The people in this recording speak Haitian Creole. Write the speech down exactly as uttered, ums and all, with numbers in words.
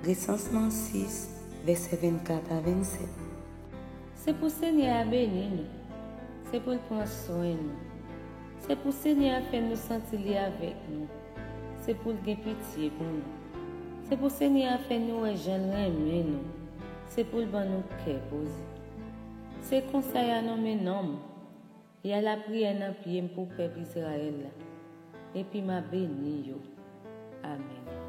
Resansman sis, vèsè vennkat a vennsèt. Se pou Senyè a beni nou. Se pou l pran swen nou. Se pou Senyè a fè nou santi li avèk nou. Se pou l gen pitye pou nou. Se pou Senyè a fè nou wè jan l renmen nou. Se pou l ban nou kè poze. Se konsa y a nonmen non m. Y a lapriyè nan pye m pou pèp Izrayèl la. Epi m a beni yo. Amèn.